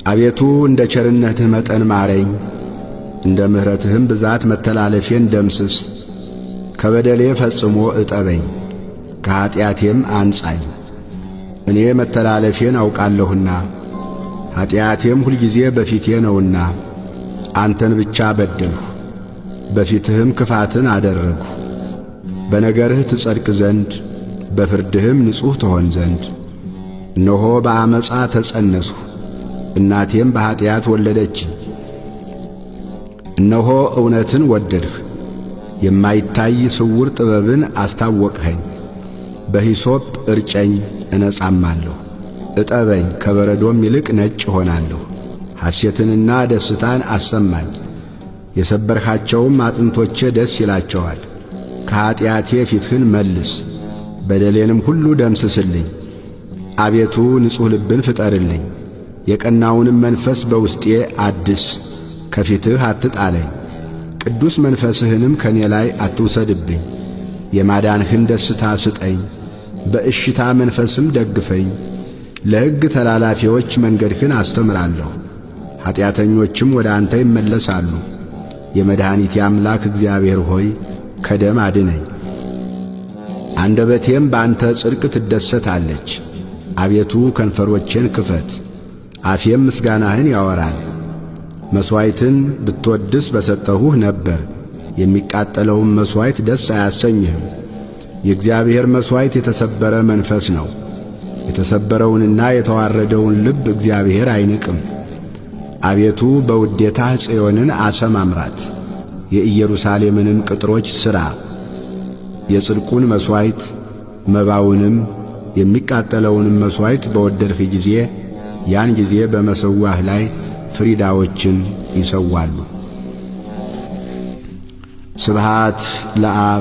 አቤቱ እንደ ቸርነትህ መጠን ማረኝ፣ እንደ ምሕረትህም ብዛት መተላለፌን ደምስስ። ከበደሌ ፈጽሞ እጠበኝ፣ ከኀጢአቴም አንጻኝ። እኔ መተላለፌን አውቃለሁና ኀጢአቴም ሁልጊዜ በፊቴ ነውና። አንተን ብቻ በደልሁ፣ በፊትህም ክፋትን አደረግሁ። በነገርህ ትጸድቅ ዘንድ በፍርድህም ንጹሕ ትሆን ዘንድ። እነሆ በዓመፃ ተጸነስሁ፣ እናቴም በኀጢአት ወለደችኝ። እነሆ እውነትን ወደድህ፣ የማይታይ ስውር ጥበብን አስታወቅኸኝ። በሂሶጵ እርጨኝ እነጻማለሁ፣ እጠበኝ ከበረዶም ይልቅ ነጭ እሆናለሁ። ሐሴትንና ደስታን አሰማኝ፣ የሰበርኻቸውም አጥንቶቼ ደስ ይላቸዋል። ከኀጢአቴ ፊትህን መልስ፣ በደሌንም ሁሉ ደምስስልኝ። አቤቱ ንጹሕ ልብን ፍጠርልኝ፣ የቀናውንም መንፈስ በውስጤ አድስ። ከፊትህ አትጣለኝ፣ ቅዱስ መንፈስህንም ከኔ ላይ አትውሰድብኝ። የማዳንህን ደስታ ስጠኝ፣ በእሽታ መንፈስም ደግፈኝ። ለሕግ ተላላፊዎች መንገድህን አስተምራለሁ፣ ኀጢአተኞችም ወደ አንተ ይመለሳሉ። የመድኃኒቴ አምላክ እግዚአብሔር ሆይ ከደም አድነኝ። አንደበቴም በአንተ ጽድቅ ትደሰታለች። አቤቱ ከንፈሮቼን ክፈት፣ አፌም ምስጋናህን ያወራል። መሥዋዕትን ብትወድስ በሰጠሁህ ነበር፣ የሚቃጠለውም መሥዋዕት ደስ አያሰኝህም። የእግዚአብሔር መሥዋዕት የተሰበረ መንፈስ ነው። የተሰበረውንና የተዋረደውን ልብ እግዚአብሔር አይንቅም። አቤቱ በውዴታህ ጽዮንን አሰማምራት፣ የኢየሩሳሌምንም ቅጥሮች ሥራ። የጽድቁን መሥዋዕት መባውንም የሚቃጠለውንም መሥዋዕት በወደድህ ጊዜ ያን ጊዜ በመሠዊያህ ላይ ፍሪዳዎችን ይሰዋሉ። ስብሃት ለአብ።